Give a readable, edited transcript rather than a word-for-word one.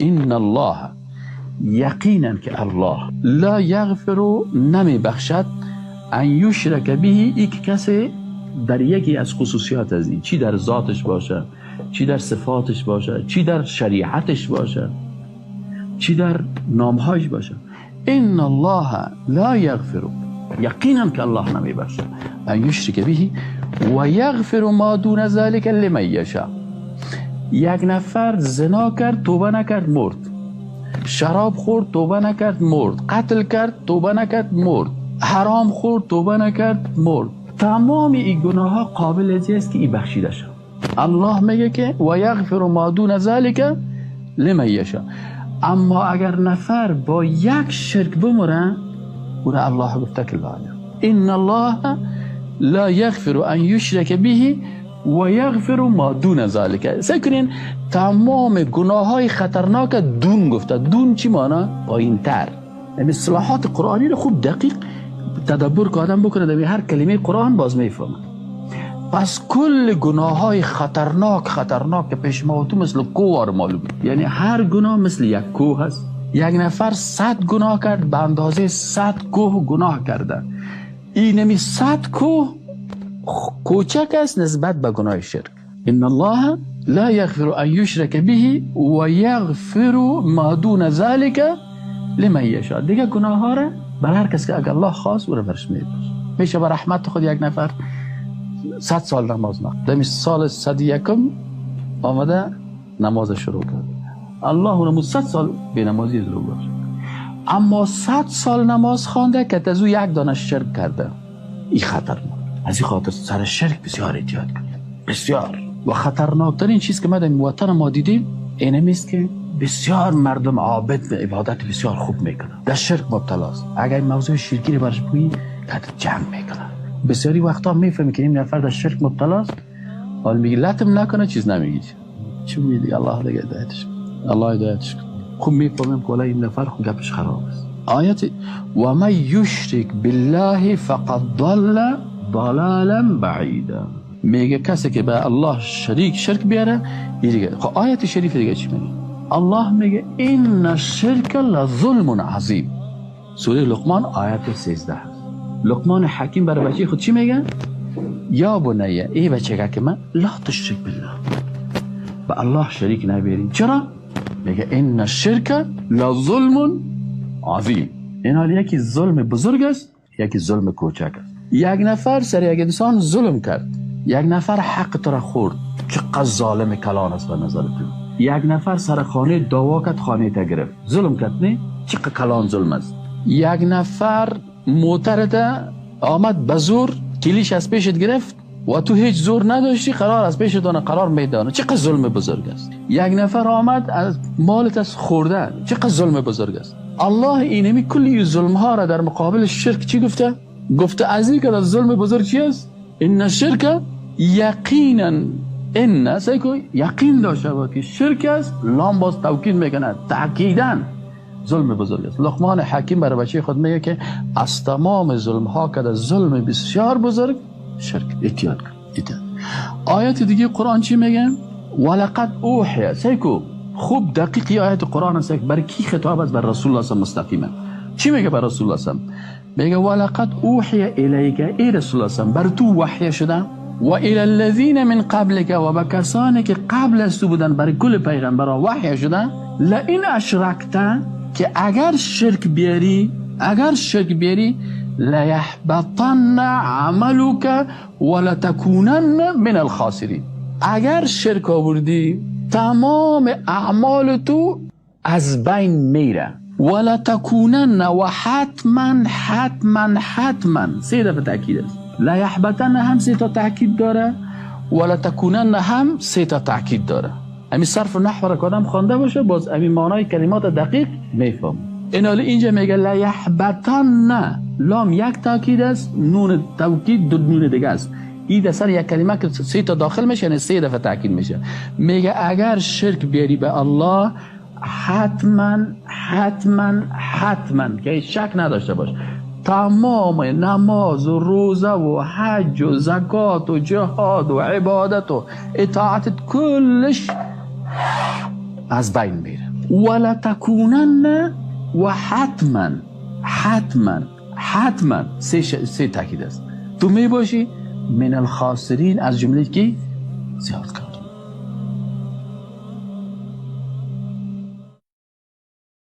ان الله، یقینا که الله، لا یغفر نمی بخشد، ان یشرک به، ای که کسی در یکی از خصوصیات از این، چی در ذاتش باشه، چی در صفاتش باشه، چی در شریعتش باشه، چی در نامهایش باشه. ان الله لا یغفر، یقینا که الله نمی بخشد، ان یشرک به و یغفر ما دون ذلك لمن یشاء. یک نفر زنا کرد، توبه نکرد، مرد. شراب خورد، توبه نکرد، مرد. قتل کرد، توبه نکرد، مرد. حرام خورد، توبه نکرد، مرد. تمام این گناه ها قابل است که این بخشیده شد. الله میگه که و یغفر ما دون ذلك لمن یشاء. اما اگر نفر با یک شرک بمره، او را الله گفته که لا، ان الله لا یغفر ان یشرک به و یغفر ما دون ذلك. سعی کنین تمام گناه های خطرناک دون گفته. دون چی مانا؟ پایین تر. یعنی اصطلاحات قرآنی رو خوب دقیق تدبر که آدم بکنه در هر کلمه قرآن باز میفهمه. پس کل گناه های خطرناک خطرناک که پیش ما و تو مثل کوه معلوم، یعنی هر گناه مثل یک کوه هست. یک نفر 100 گناه کرد، به اندازه 100 کوه گناه کرده. اینمی 100 کوه کوچک است نسبت به گناه شرک. ان الله لا یغفر ان یشرک به و یغفر ما دون ذلك لمن یشاء. دیگه گناه ها را بر هر کس که اگر الله خواست او را برش میبخشه. میشه به رحمت خود یک نفر 100 سال نماز نخواند، در سال 101 آمده نماز شروع کرد، الله اونمو 100 سال به نمازی رو باشه. اما 100 سال نماز خوانده که از او یک دانه شرک کرده، این خطرناک. از این خاطر سر شرک بسیار احتیاط کنید، بسیار. و خطرناکترین چیز که ما در وطن ما دیدیم اینم است که بسیار مردم عابد و عبادت بسیار خوب میکنن، در شرک مبتلا است. اگر موضوع شرکی رو برش بگویی کت جنگ میکنن. بسیاری وقتا میفهمی که این نفر در شرک مبتلا است، حال میگی لطم نکنه، چیز نمیگی، چی میگی دیگه؟ الله دیگه هدایتش، الله هدایتش. خوب میفهمیم که این نفر خوب گپش خراب است. آیت و من یشرک بالله فقد ضل ضلالا بعیدا، میگه کسی که به الله شریک شرک بیاره دیگه. خب آیت شریف دیگه چی میگه؟ الله میگه ان الشرک لظلم عظیم. سوره لقمان آیت 13. لقمان حکیم برای بچه خود چی میگه؟ یا بنیه، ای بچه که من، لا تشرک بالله، به الله شریک نبیری. چرا؟ میگه ان الشرک لظلم عظیم. این حال یکی ظلم بزرگ است، یکی ظلم کوچک است. یک نفر سر یک انسان ظلم کرد، یک نفر حق تو را خورد، چقدر ظالم کلان است به نظر تو. یک نفر سر خانه دعوا کرد، خانه تا گرفت، ظلم کرد، نه؟ چقدر کلان ظلم است. یک نفر موترت آمد به زور کلیش از پیشت گرفت و تو هیچ زور نداشتی، قرار از پیش دانه قرار میدانه، چقدر ظلم بزرگ است. یک نفر آمد از مالت از خورده، چقدر ظلم بزرگ است. الله اینمی کلی ظلم ها را در مقابل شرک چی گفته؟ گفته از این که از ظلم بزرگ چی است؟ ان الشرک یقینا، ان سیکو یقین داشته باش که شرک است، لام باز توکید میکنه، تاکیداً ظلم بزرگ است. لقمان حکیم برای بچه خود میگه که از تمام ظلم ها که در ظلم بسیار بزرگ شرک، احتیاط کن، احتیاط. آیت دیگه قرآن چی میگه؟ ولقد اوحی، سیکو خوب دقیقی آیت قرآن است، بر کی خطاب است؟ بر رسول الله مستقیما. چی میگه بر رسول الله؟ میگه ولقد اوحی الیک، ای رسول الله بر تو وحی شده، و الی الذین من قبلک، و به کسانی که قبل از تو بودن، بر کل پیغمبران وحی شده، لئن اشرکت، که اگر شرک بیاری، اگر شرک بیاری، لیحبطن عملک ولتکونن من الخاسرین. اگر شرک آوردی تمام اعمال تو از بین میره، ولتکونن، و حتما حتما حتما، سه دفعه تاکید است. لیحبطن هم سه تا تاکید داره، ولتکونن هم سه تا تاکید داره. همین صرف و نحو را که آدم خوانده باشه باز همین معنای کلمات دقیق میفهم. این حالا اینجا میگه لیحبطن، لام یک تاکید است، نون توکید دو نون دیگه است. این در سر یک کلمه که سه تا داخل میشه، یعنی سه دفعه تاکید میشه. میگه اگر شرک بیاری به الله حتما حتما حتما که شک نداشته باش، تمام نماز و روزه و حج و زکات و جهاد و عبادت و اطاعت کلش از بین میره. ولتکونن و حتما حتما حتما، سه تاکید است، تو می باشی من الخاسرین، از جمله کی؟ زیاد کار.